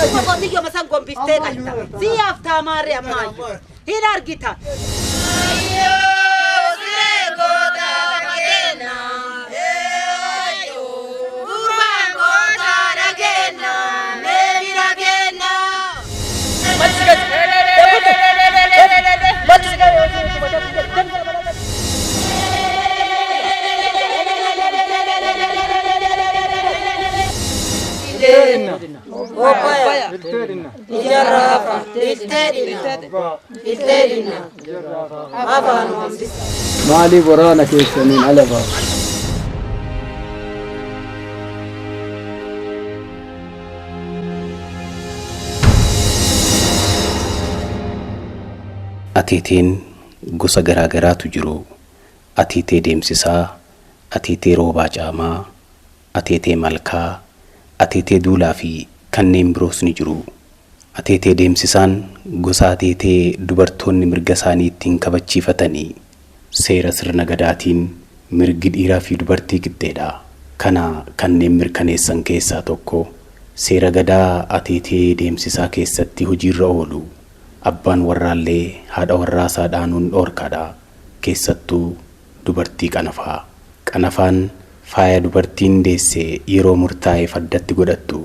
Isuma qotiyyoo masan gombiftee qalta. Si haftaa maarree ammaayyuu. Hin argita. Maaliif waraana keessaniin ala baasu? Ateeteen gosa garaa garaatu jiru. Ateetee deemsisaa, ateetee roobaa caamaa, ateetee malkaa, ateetee duulaa fi kanneen biroos ni jiru. Ateetee deemsisaan gosa ateetee dubartoonni mirga isaanii ittiin kabachiifatanii seera sirna gadaatiin mirgi dhiiraa fi dubartii qixxeedha. Kana kanneen mirkaneessan keessaa tokko seera gadaa ateetee deemsisaa keessatti hojiirra oolu. Abbaan warraallee haadha warraasaa dhaanuun dhoorkaadha. Keessattuu dubartii qanafaa. Qanafaan faaya dubartiin deesse yeroo murtaa'eef addatti godhattu.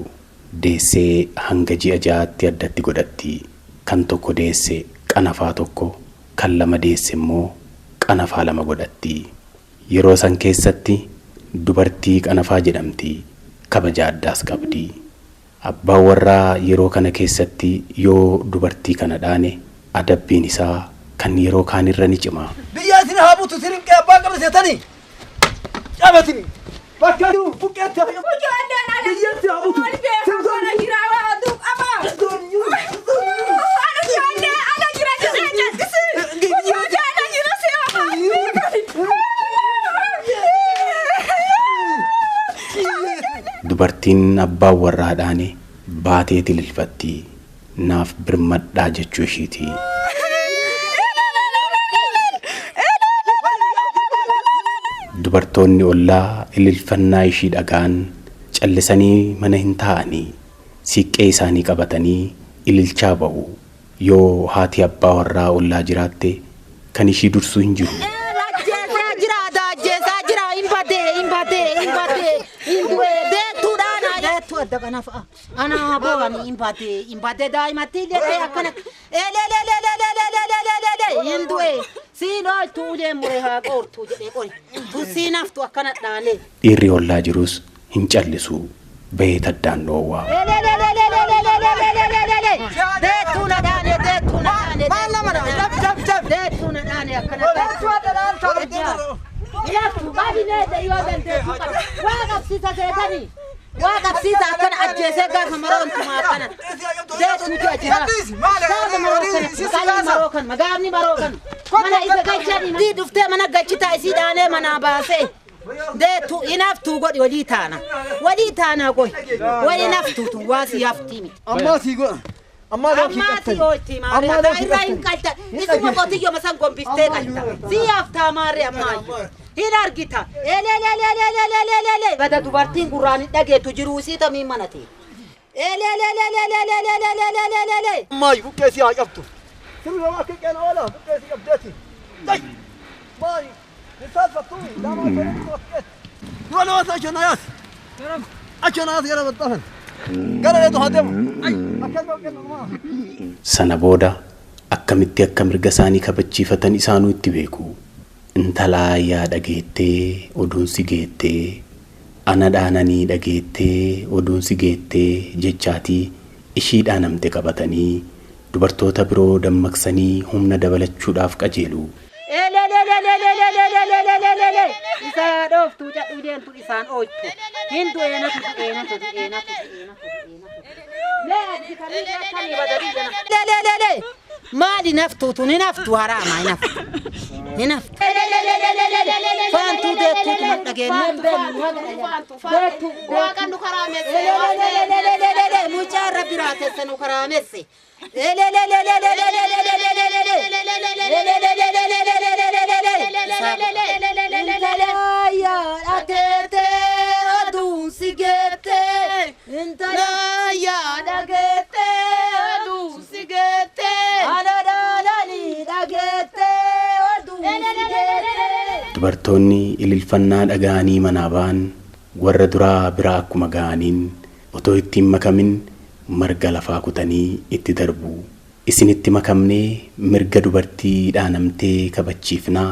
Deessee hanga ji'a 6tti addatti godhatti. Kan tokko deesse qanafaa tokko, kan lama deesse immoo qanafaa lama godhatti. Yeroo san keessatti dubartii qanafaa jedhamti. Kabaja addaas qabdi. Abbaan warraa yeroo kana keessatti yoo dubartii kana dhaane adabbiin isaa kan yeroo kaanirra ni cima. Biyya isin haa butu sirinqee abbaan qabne seetanii cabatini bakka jiru buqqeetti haa biyyatti haa butu. Dubartiin abbaan warraa dhaane baatee ililfatti. Naaf birmadhaa jechuu ishiiti. Dubartoonni ollaa ililfannaa ishii dhaga'an callisanii mana hin taa'anii siiqqee isaanii qabatanii ililchaa ba'u. Yoo haati abbaa warraa ollaa jiraatte kan ishii dursuu hin jiru. Ajjeesaa jira, ajjeesaa jira, hin badee, hin badee, hin badee, hin du'ee, deettuudhaan deettuu adda kana fa'a. Ana boo'anii hin badee, hin badee daa'imatti illee akkana eelee hin du'ee. Siin ooltuu ulee muree haa qoortuu jedhee qori. Tun siin haftu akkana dhaanee. Dhiirri ollaa jirus hin callisu. Bahee taddaan dhoowwaa. Deettuu na dhaane, deettuu na dhaane, deettuu na dhaane akkana. Ilaftu qabineete yoo dandeessu qabi. Waa qabsiisa seetanii. Waa qabsiisa akkana ajjeesee gaafa maroontumaa akkana. Deettuutu ajjeesa. Gaafa maroo kana, qalii maroo kana, magaafni maroo kana. Mana isa galchanii dhuftee mana galchitaa isii dhaanee manaa baasee. Deettuu hinaftuu godhi walii taana. Walii taanaa goy. Walii hinaftuu tun waa si haftii miti. Ammaa sii godha. Ammaa lookii Ammaa si qabtani. oolti maarree. Ammaa lookii Irraa hin qabtani. qalta. Isuma qotiyyoo masan gombiftee qalta. Si haftaa maarree ammaayyuu. Hin argita. Eelee. Bada dubartiin gurraan hin dhageettu jiruu isii tamiin mana ta'e. Eelee. Ammaa buqqee sii haa qabtu. Sirri nama akka qeena oola buqqee sii qabdeeti. Maali? Nisaalfattuu lama tokko dura nama achi na yaas. Achi na yaas gara baxxafan. Gara eetu haa deemu. Akkas kennu. Sana booda akkamitti akka mirga isaanii kabachiifatan isaanuu itti beeku. Intala ayyaa dhageettee oduun si geettee ana dhaananii dhageettee oduun si geettee jechaatii ishii dhaanamte qabatanii dubartoota biroo dammaqsanii humna dabalachuudhaaf qajeelu. Eelee. Isa dhooftuu cadhuu deemtu isaan ooltu. Hin du'eenatu du'eenatu du'eenatu du'eenatu du'eenatu. Maali naftuu tun hin haftu haraama hin haftu. Hin haftu. Faantuu deettuutu dhageenyu. Deettuu. Waaqan nu karaamesse. Mucaa irra biraa teesse nu karaamesse. Intala ateete oduun si geette. Intala yaada geette. Dubartoonni ililfannaa dhaga'anii manaa ba'an warra duraa biraa akkuma ga'aniin otoo itti hin makamin marga lafaa kutanii itti darbu. Isinitti makamnee mirga dubartii dhaanamtee kabachiifnaa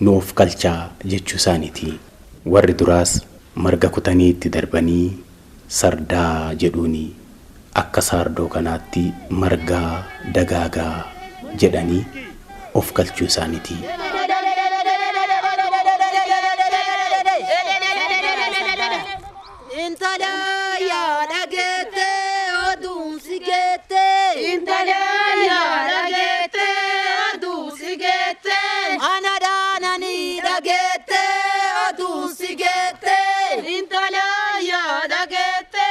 nu of kalchaa jechuu isaaniiti. Warri duraas marga kutanii itti darbanii sardaa jedhuuni akka saardoo kanaatti margaa dagaagaa jedhanii of kalchuu isaaniiti. Intala yaa dhageette oduun si geette. Intala yaa dhageette oduun si geette. Ana dhaananii dhageette oduun si geette. Intala yaa dhageette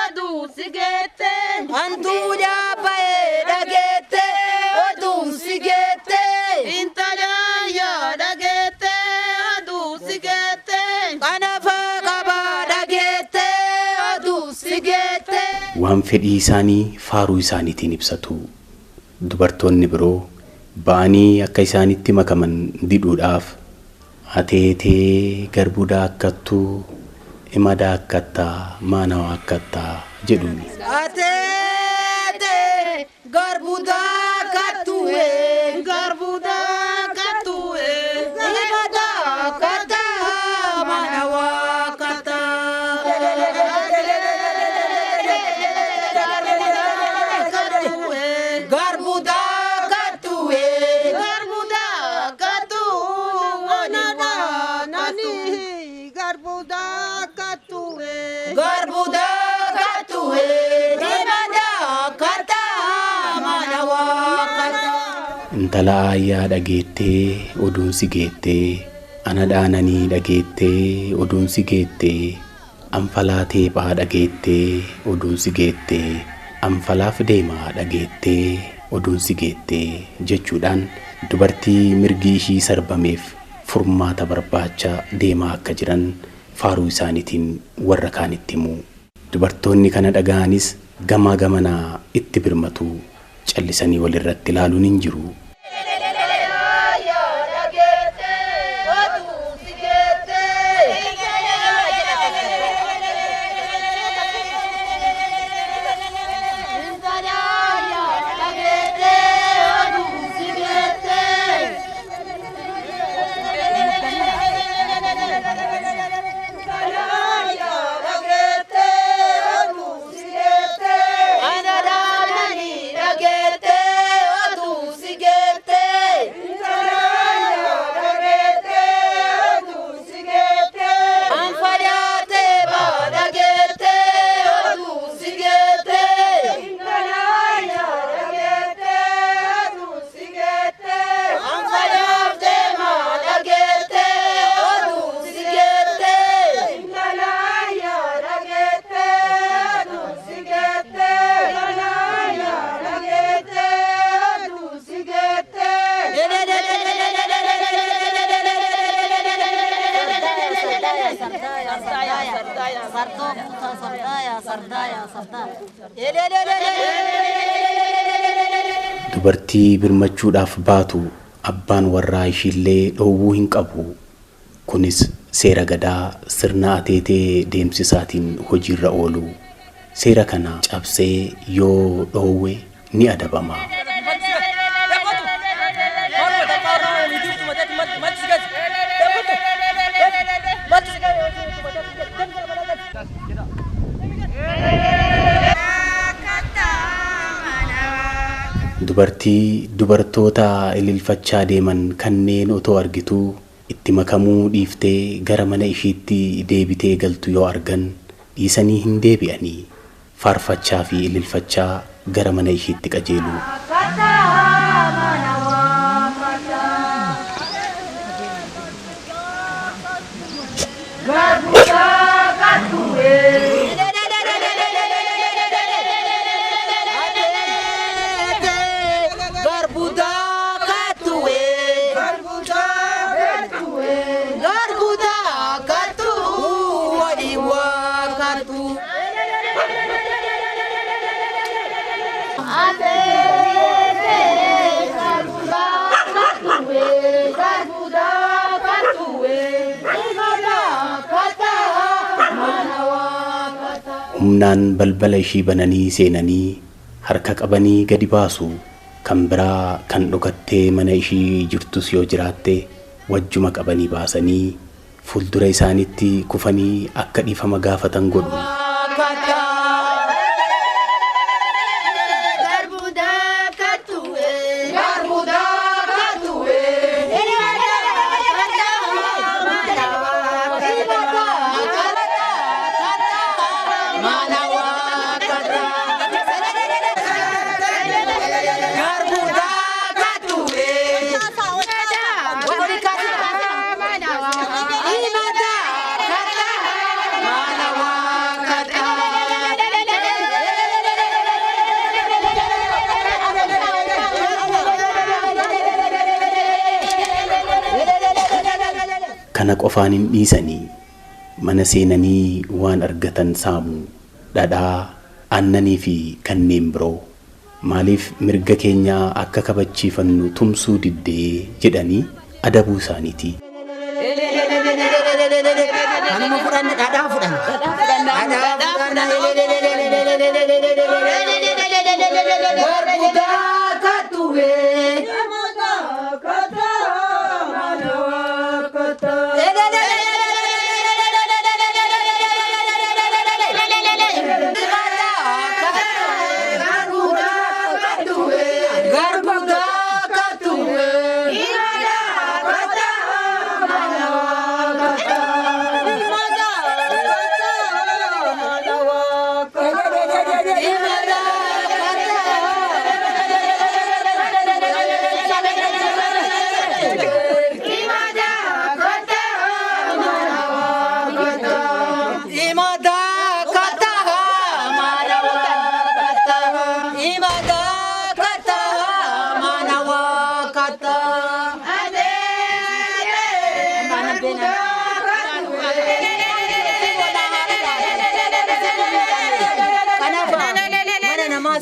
oduun si geette. Hantuu dhaabba'ee dhageette oduun si geette. Intala yaa dhageette oduun si geette. Qanafaa qabaa dhageette oduun si geette. Waan fedhii isaanii faaruu isaaniitiin ibsatu. Dubartoonni biroo ba'anii akka isaanitti makaman didhuudhaaf ateetee garbuu daakkattuu ima daakkattaa maanawaa akkattaa jedhuuni. Ateete garbuu daakattuwe. Garbuu daakattuwe. Ima daakattaa mana waakattaa. Garbuu daakattuwe. Garbuu daakattuu. Garbuu daakattuwe. Garbuu daakattuwe. Ima daakattaa mana waakattaa. Intala aayyaa dhageettee oduun si geettee ana dhaananii dhageettee oduun si geettee anfalaa teephaa dhageettee oduun si geettee anfalaaf deemaa dhageettee oduun si geettee jechuudhaan dubartii mirgi ishii sarbameef furmaata barbaacha deemaa akka jiran faaruu isaaniitiin warra kaanitti himu. Dubartoonni kana dhaga'anis gamaa gamanaa itti birmatu. Callisanii walirratti ilaaluun hin jiru. Dubartii birmachuudhaaf baatu abbaan warraa ishiillee dhoowwuu hin qabu. Kunis seera gadaa sirna ateetee deemsisaatiin hojiirra oolu. Seera kana cabsee yoo dhoowwe ni adabama. Dubartii dubartoota ililfachaa deeman kanneen otoo argituu itti makamuu dhiiftee gara mana ishiitti deebitee galtu yoo argan dhiisanii hin deebi'anii faarfachaa fi ililfachaa gara mana ishiitti qajeelu. Garbuda, garbuda, Humnaan balbala ishii bananii seenanii harka qabanii gadi baasu. Kan biraa kan dhokattee mana ishii jirtus yoo jiraatte wajjuma qabanii baasanii fuuldura isaaniitti kufanii akka dhiifama gaafatan godhu. Kana qofaan hin dhiisanii mana seenanii waan argatan saamu, dhadhaa, aannanii fi kanneen biroo. Maaliif mirga keenya akka kabachiifannu tumsuu diddee jedhanii adabuu isaaniiti. Kanuma fudhanne dhadhaa fudhanne. Dhadhaa fudhanne. Garbuudaa katuwe.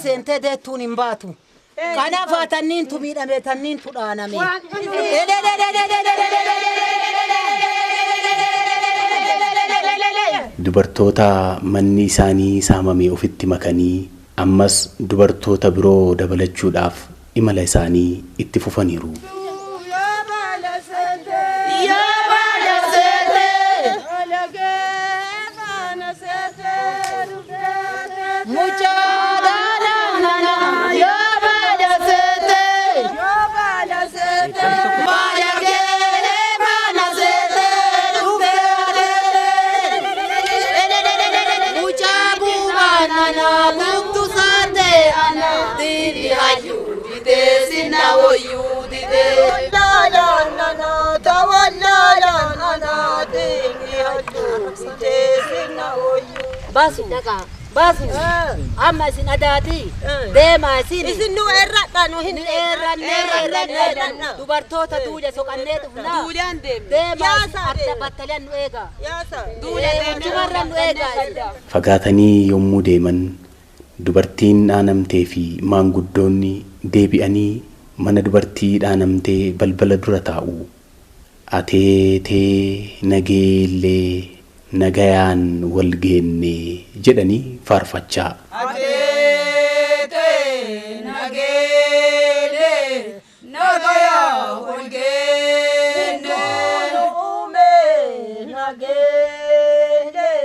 Seentee deettuun hin baatu. Kanaaf tanniintu miidhame tanniintu dhaaname. Dubartoota manni isaanii saamame ofitti makanii ammas dubartoota biroo dabalachuudhaaf imala isaanii itti fufaniiru. Basu, basu, amma isin adaati, deemaa isin. Isin nu eerradha nu hin eerranne dubartoota duuja soqannee dhufnaa. Duudaan deemne. Deemaa isin adda battaleen nu eega. Yaasa. Duujumarra nu eega. Fagaatanii yommuu deeman dubartiin dhaanamtee fi maanguddoonni deebi'anii mana dubartii dhaanamtee balbala dura taa'u. Ateetee nageellee nagayaan wal geenne jedhanii faarfachaa. Ateetee nageellee nagayaan wal geenne. Uume nageellee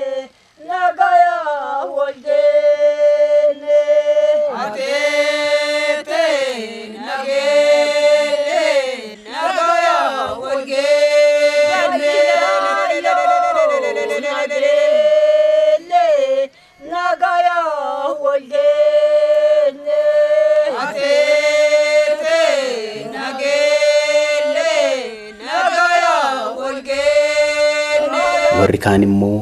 nagayaan wal geenne. Ateetee nageellee nagayaan wal geenne. Ateetee nageellee nagayaan wal geenne. Warri kaan immoo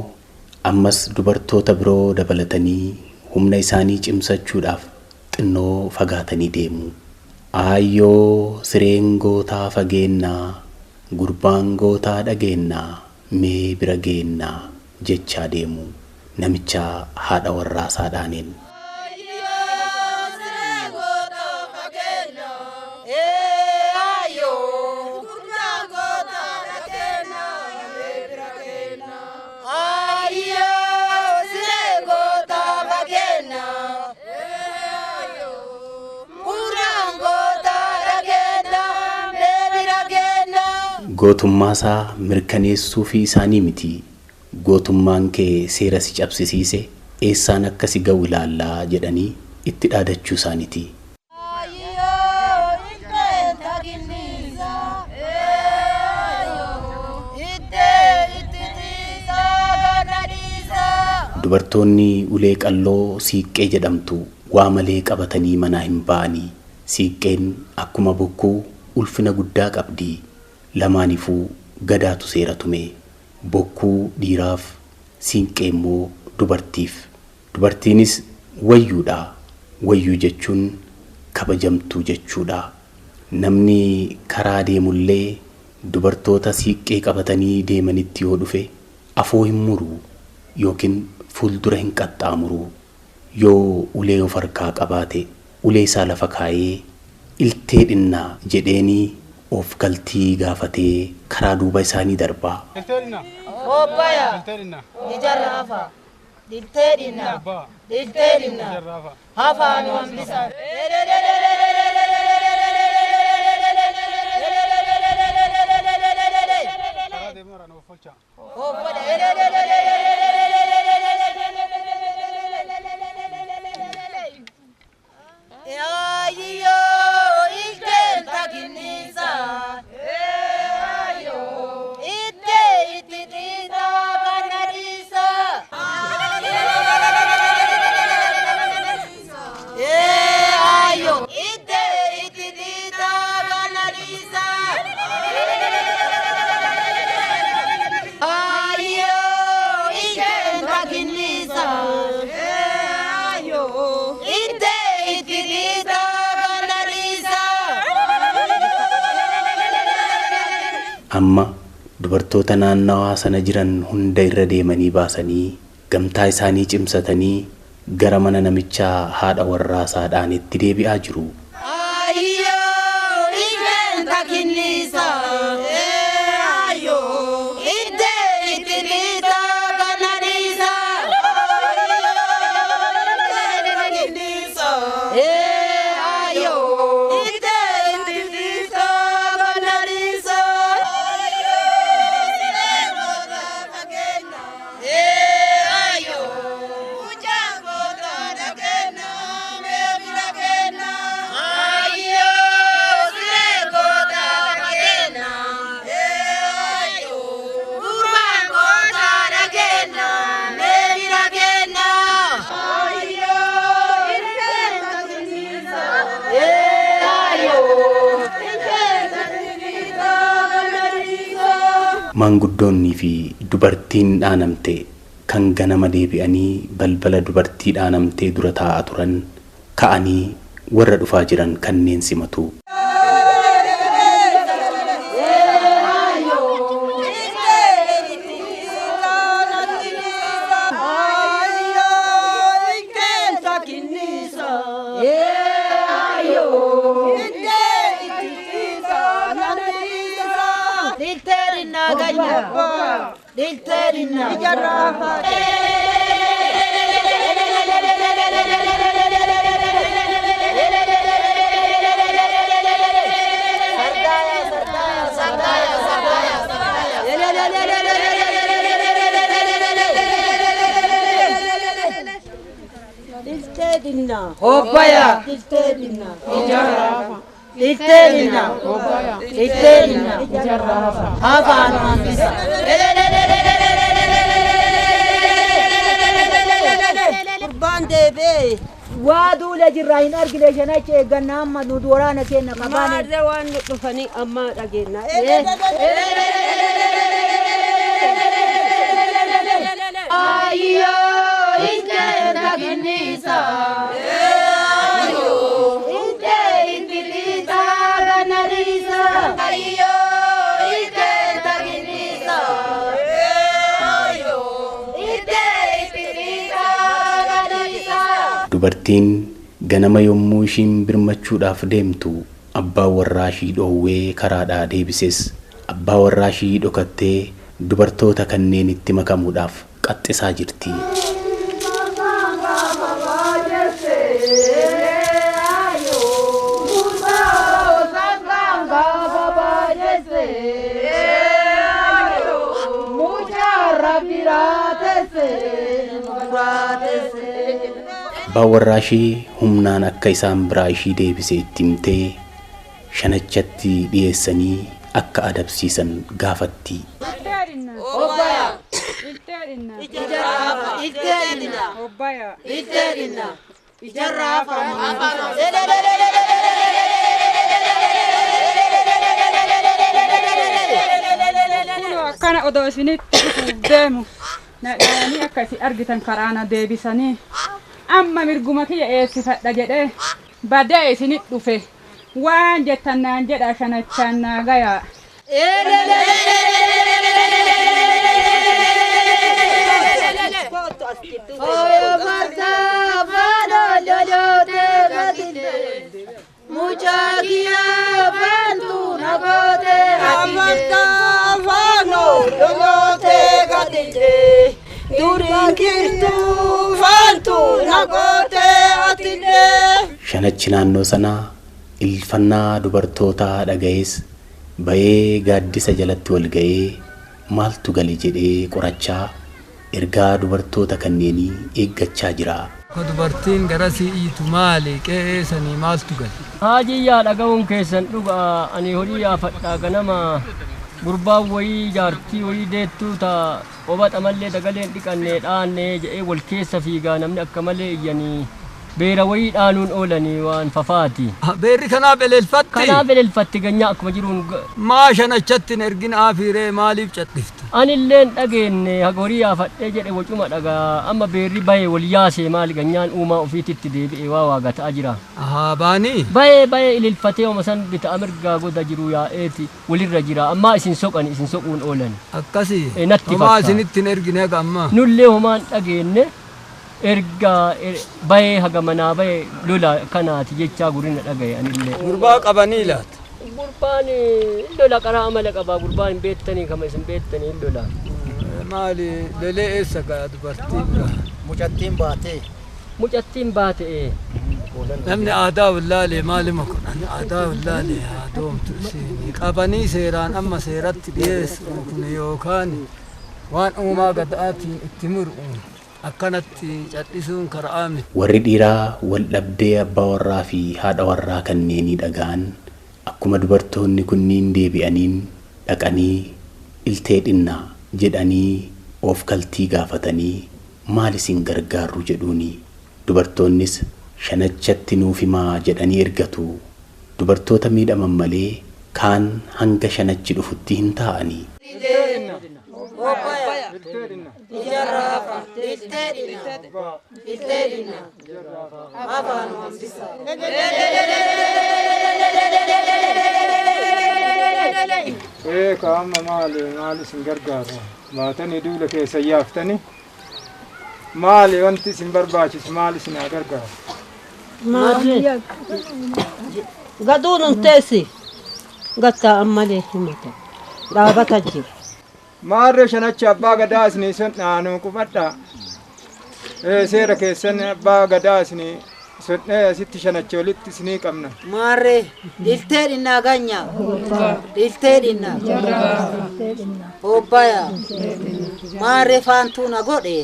ammas dubartoota biroo dabalatanii humna isaanii cimsachuudhaaf xinnoo fagaatanii deemu. Aayyoo sireen gootaa fageennaa, gurbaan gootaa dhageennaa, mee bira geennaa jechaa deemu. Namicha haadha warraasaa dhaaneen. Ayyoo siree goota Gootummaasaa mirkaneessuufii isaanii miti. Gootummaan kee seera si cabsisiise eessaan akka si ga'u ilaallaa jedhanii itti dhaadachuu isaaniiti. Dubartoonni ulee qalloo siiqqee jedhamtu waa malee qabatanii manaa hin ba'anii. Siiqqeen akkuma bokkuu ulfina guddaa qabdi. Lamaanifuu gadaatu seera tume. Bokkuu dhiiraaf, siinqee immoo dubartiif. Dubartiinis wayyuudha. Wayyuu jechuun kabajamtuu jechuudha. Namni karaa deemullee dubartoota siiqqee qabatanii deemanitti yoo dhufe afoo hin muru yookiin fuuldura hin qaxxaamuru. Yoo ulee of harkaa qabaate ulee isaa lafa kaayee iltee dhinnaa jedheenii of galtii gaafatee karaa duuba isaanii darba. Obbaya. Ijarra hafa. Dhiltee dhinna. Dhiltee dhinna. Hafaa nu hambisa. Ayyoo ilteen takinniisa. Ittee itti xiixaa kana dhiisa. Ayyoo ittee itti xiixaa kana dhiisa. Ayyoo ilteen takinniisa. Ittee itti xiixaa kana dhiisa. Amma dubartoota naannawaa sana jiran hunda irra deemanii baasanii gamtaa isaanii cimsatanii gara mana namichaa haadha warraa isaadhaanitti deebi'aa jiru. Ayyoo ilteen takinniisa. Ayyoo ittee itti xiixaa kana dhiisa. Ayyoo ittee itti xiixaa kana dhiisa. Maanguddoonnii fi dubartiin dhaanamte kan ganama deebi'anii balbala dubartii dhaanamtee dura taa'aa turan ka'anii warra dhufaa jiran kanneen simatu. Hobbaya. Dhiltee dhinna. Dhiltee dhinna. Hafaa nu hambisa. Gurbaan deebi'ee waa duula jirraa hin argine shanacha eeggannaa amma nu waraana keenya qabaane. Maarree waan nu dhufanii amma dhageenya. Ayyoo ilteen takinniisa. Ittee itti xiixaa kana dhiisa. Ayyoo ilteen takinniisa. Ittee itti xiixaa kana dhiisa. Dubartiin ganama yommuu ishiin birmachuudhaaf deemtu abbaan warraa ishii dhoowwee karaadhaa deebises abbaa warraa ishii dhokattee dubartoota kanneen itti makamuudhaaf qaxxisaa jirti. Abbaan warraa ishee humnaan akka isaan biraa ishii deebise itti himtee shanachatti dhiyeessanii akka adabsiisan gaafatti. Kunoo akkana odoo isinitti dhufuuf deemu na dhahanii akka isin argitan karaa na deebisanii amma mirguma kiyya eessifadha jedhee badee isinit dhufe waan jettan naan jedha shanachaan naa gayaa. Oyo marta fano lolote gatile. Muchakia fantu nagote Marta fano lolote gatile. Durin kirtu fantu nagote atile. Shanachi naannoo sanaa ilfannaa dubartootaa dhaga'ees bayee gaaddisa jalatti wal ga'ee maaltu gale jedhee qorachaa ergaa dubartoota kanneenii eeggachaa jira. Ko dubartiin garasii iyyitu maali? Qe'ee sanii maaltu gale? Haajiyyaa dhaga'uun keessan dhugaa ani horii yaafadhaa ganama gurbaan wayii jaartii wayii deettuu ta obaxa mallee dagaleen dhiqannee dhaannee jedhee wal keessa fiigaa namni akka malee iyyanii beera wayii dhaanuun oolanii waan fafaati. Beerri kanaaf elelfatti? Kanaaf elelfatti ganyaa akkuma jiruun. Maa shanachatti hin ergin aafiiree maaliif cadhifta? Anilleen dhageenne haga horii yaafadhee jedhe wacuma dhagaa amma beerri bahee wal yaasee maali ganyaan uumaa ofiititti deebi'e waa waa gataa jira. Ahaa baanii? Bahee bahee ililfatee oma san bita'a mirgaa goda jiru yaa'eeti walirra jira ammaa isin soqani isin soquun oolan. Akkasii? Natti Homaa fakkaata. isinitti hin ergine haga ammaa? Nullee homaan dhageenne erga bahee haga manaa bahee lola kanaati jechaa gurina dhagaye anillee. Gurbaa qabanii laata? Gurbaan lola qaraa amala qabaa gurbaan hin beektanii kama isin beektanii hin lola. Maali lolee eessa ga'a dubartii bira? Mucattiin baatee. Mucattiin baatee. Namni aadaa wallaalee maalima kun ani aadaa wallaalee haa doomtu isiin qabanii seeraan amma seeratti dhiyeessu kun yookaan waan uumaa gadaatiin itti muru akkanatti cadhisuun karaa miti. Warri dhiiraa wal dhabdee abbaa warraa fi haadha warraa kanneenii dhaga'an akkuma dubartoonni kunniin deebi'aniin dhaqanii iltee dhinnaa jedhanii of kaltii gaafatanii maal isin gargaarru jedhuuni. Dubartoonnis shanachatti nuuf himaa jedhanii ergatu. Dubartoota miidhaman malee kaan hanga shanachi dhufutti hin taa'anii. Ee ka amma maali maali isin gargaara? Baatanii duula keessa yaaftanii maali wanti isin barbaachisu maali isin haa gargaaru? Gaduun hin teessi. Gattaa ammalee himata. Dhaabata jira. Maarree shanachi abbaa gadaa isinii sodhaanuu qubadhaa. Ee seera keessan abbaa gadaa isinii sodhee asitti shanachi walitti isinii qabna. Maarree iltee dhinnaa ganya. Iltee dhinnaa. Obbaya. Maarree faantuu na godhe.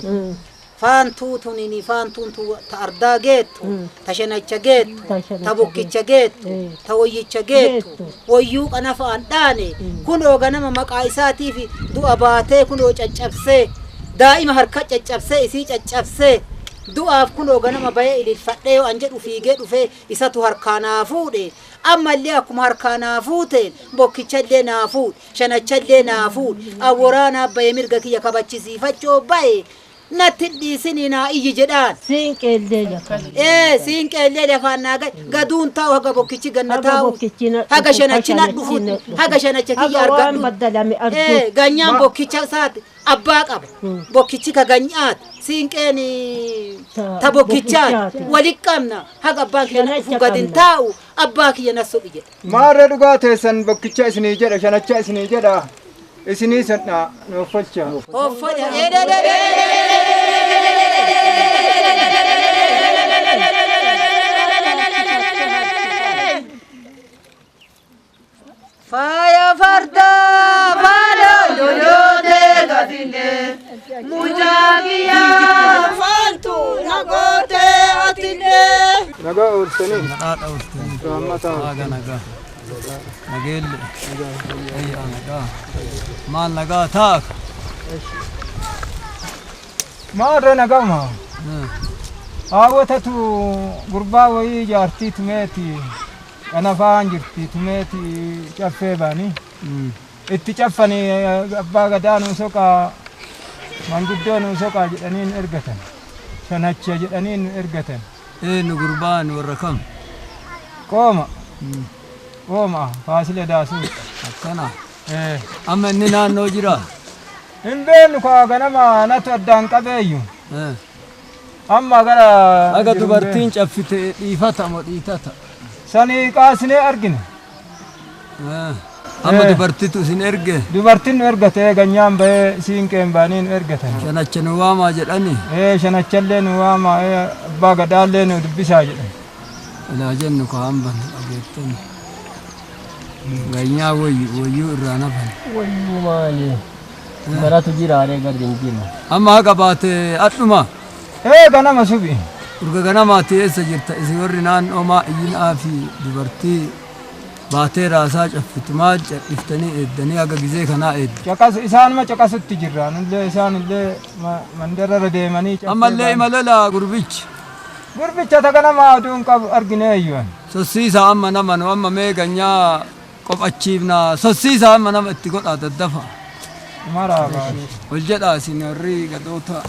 Faantuu tunini faantuun ta ardaa geettu, ta shanacha geettu, ta bukkicha geettu, ta woyyicha geettu, woyyuu qana fa'aan dhaane kunoo ganama maqaa isaatiif du'a baatee kunoo caccabsee daa'ima harka caccabsee isii caccabsee du'aaf kunoo ganama bahee ililfadhee yoo an jedhu fiigee dhufee isatu harkaa naa fuudhe ammallee akkuma harkaa naa fuuteen bokkichallee naa fuudhe shanachallee naa fuudhe awworaanaa bahee mirga kiyya kabachisiifachoo bahee natti dhiisinii naa iyyi jedhaan. Siinqeellee lafaan. Ee siinqeellee lafaan naa gahe gaduun taa'u haga bokkichi ganna taa'u haga shanachi na dhufu haga shanacha kiyya argadhu. Waan argu. Ee ganyaan bokkicha isaati abbaa qaba bokkichi ka ganyaati siinqeen ta bokkichaati walitti qabna haga abbaan kiyya na dhufu gadi hin taa'u abbaa kiyya na soqi jedha. Maarree dhugaa teessan bokkicha isinii jedha shanacha isinii jedha. Isinii sodhaa nuuf folcha. Hoffolcha. Faaya fardaa faana lolootee gatile mucaa kiyyaa Faantu nagootee. Nagaa ooltanii. Naqaadha ooltanii. Rahmataa Waaqa nagaa. Nageelle. Ayyaa nagaa. Maal nagaa taaka. Maarra nagama. Haawwatatu gurbaa wayii jaartii tumeeti. Qanafaan jirti tumeeti caffee baanii. Itti caffanii abbaa gadaa nuu soqaa manguddoo nuu soqaa jedhanii nu ergatan. Shanacha jedhanii nu ergatan. Eenyu gurbaan warra kam? Qooma. Qooma Faasile Daasuu. Akkana. Amma inni naannoo jiraa? Hin beeknu kaa ganama natu addaan qabeeyyu. Amma gara. Aga dubartiin caffite dhiifata moo dhiitata? Sanii qaasinee argine. Amma dubartitu isin erge? Dubartiin nu ergate ganyaan bahee siinqeen baanii nu ergatan. Shanacha nu waamaa jedhani? Shanachallee nu waamaa abbaa gadaallee nu dubbisaa jedhan. Ilaa jennu ka hamban dhageettani. Ganyaa wayyu wayyuu irraa nafan. Wayyuu maali? Maratu jiraaree gadi hin jiru. Amma haqa baate adhuma? Ganama subi. Urga ganamaati eessa jirta isin warri naannoo maa iyyinaa fi dubartii baatee raasaa caffitu maal cadhiftanii eeddanii haga gizee kanaa eedda. Caqasu isaanuma caqasutti jirra nullee isaanillee mandarra deemanii. Ammallee ima lola gurbichi. Gurbicha ta ganama oduun qabu argineeyyuan. Sossiisa amma nama nu amma mee ganyaa qophachiifna sossiisa amma nama itti godhaa daddafa. Maraa baashe. Ol jedhaa isin warri gadoota.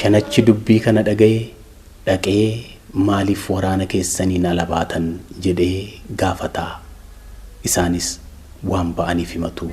Shanachi dubbii kana dhaga'e dhaqee maaliif waraana keessaniin ala baatan jedhee gaafataa. Isaanis waan ba'aniif himatu.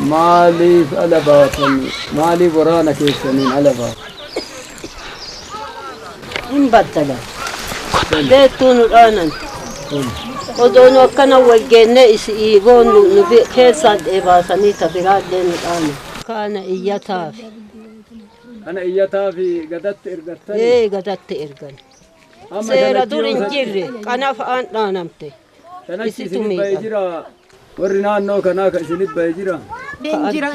Maaliif ala baatan? Maaliif waraana keessaniin ala baatan? Hin battala. Deettuu nu dhaanan. Odoo nu akkana wal geenne isii goonu nu keessaa dheebaasanii ta biraallee nu dhaanan. Kana iyyataafi. Kana iyyataafi gadatti ergattanii? Ee gadatti ergan. Seera dur hin jirre kanaaf aan dhaanamte. Shanachi isinit ba'ee jira. Warri naannoo kanaa kan isinit ba'ee jira. Hin jira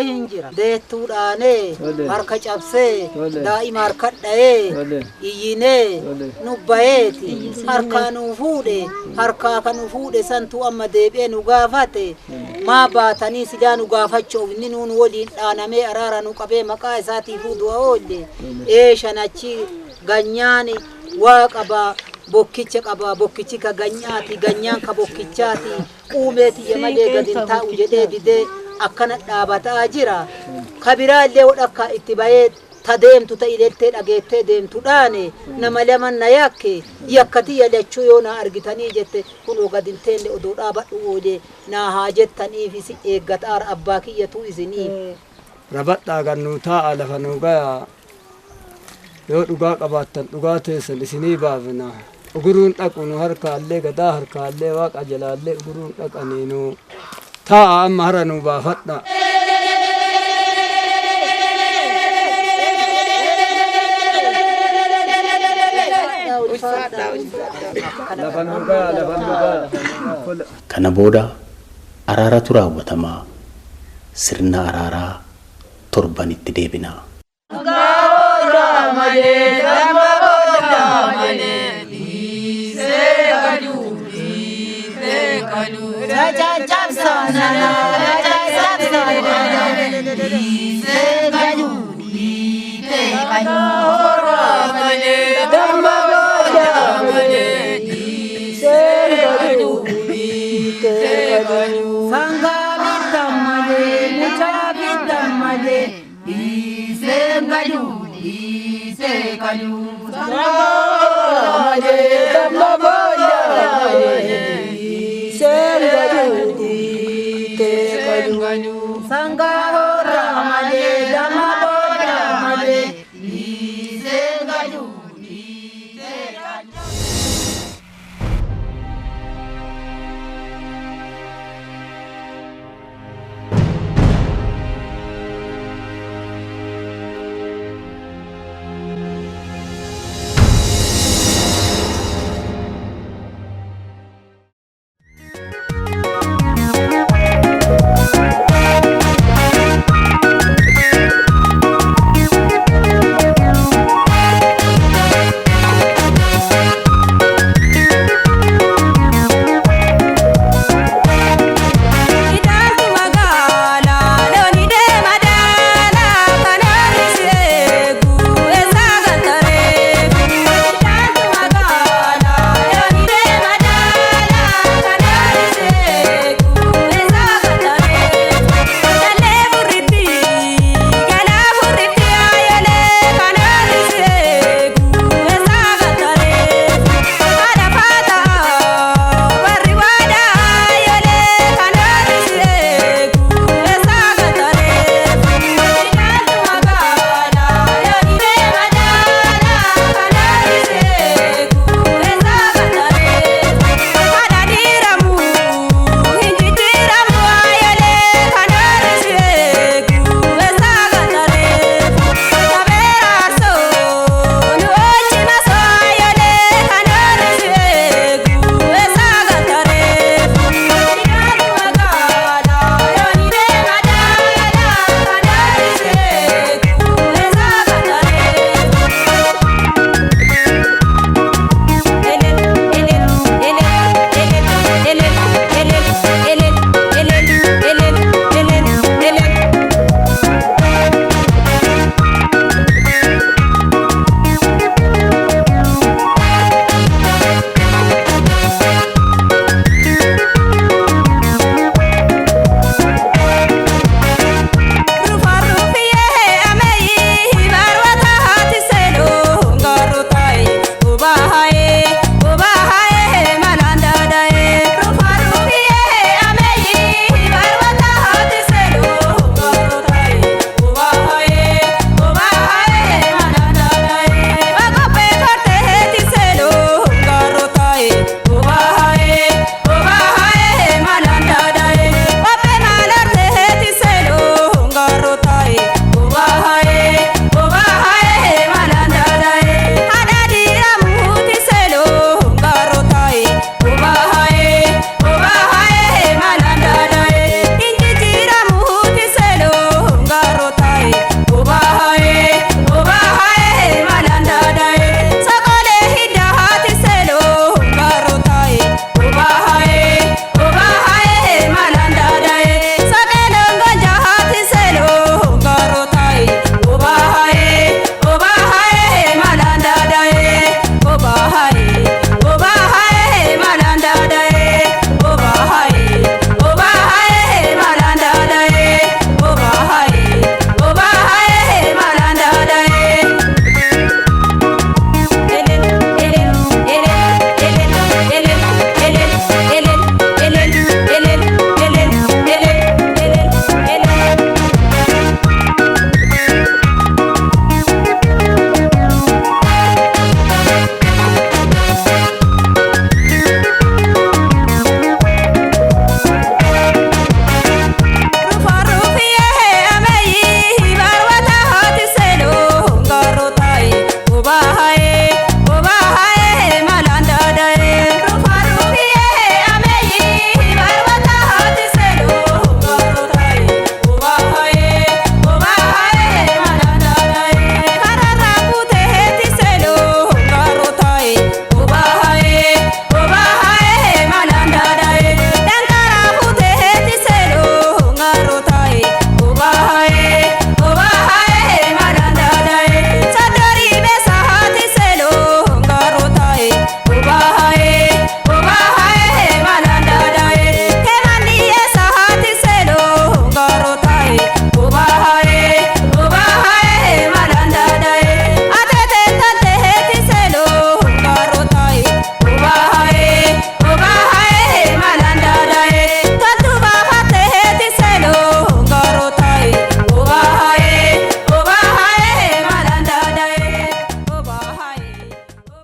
hin jira. Deettuu dhaanee harka cabsee daa'ima harka dha'ee iyyinee nu baheeti harkaa nu fuudhe harkaa kan nu fuudhe santuu amma deebi'ee nu gaafate maa baatanii silaa nu gaafachuuf inni nuun waliin dhaanamee araara nu qabee maqaa isaatiifuu du'a oolle shanachi ganyaan waa qabaa bokkicha qaba bokkichi ka ganyaati ganyaan ka bokkichaati uumeeti malee gadi hin taa'u jedhee didee akkana dhaabataa jira. Ka biraallee hodhakka itti bahee ta deemtu ta ilettee dhageettee deemtu dhaane nama lama na yakke yakkati yalachuu yoo na argitanii jette kunoo gadi hin teenne odoo dhaabadhu oolee naa haa jettaniif isi eeggataara abbaa kiyyatu isiniif. Rabadhaa kan nuu taa'a lafa nuu gayaa yoo dhugaa qabaattan dhugaa teessan isinii baafna. Uguruun dhaqu nu harkaallee gadaa harkaallee waaqa jalaallee uguruun dhaqanii nu taa'a amma hara nu baafadha. Lafa nuu gayaa lafa nuu gayaa. Kana booda araaratu raawwatamaa. Sirna araaraa torbanitti deebina. Sangaa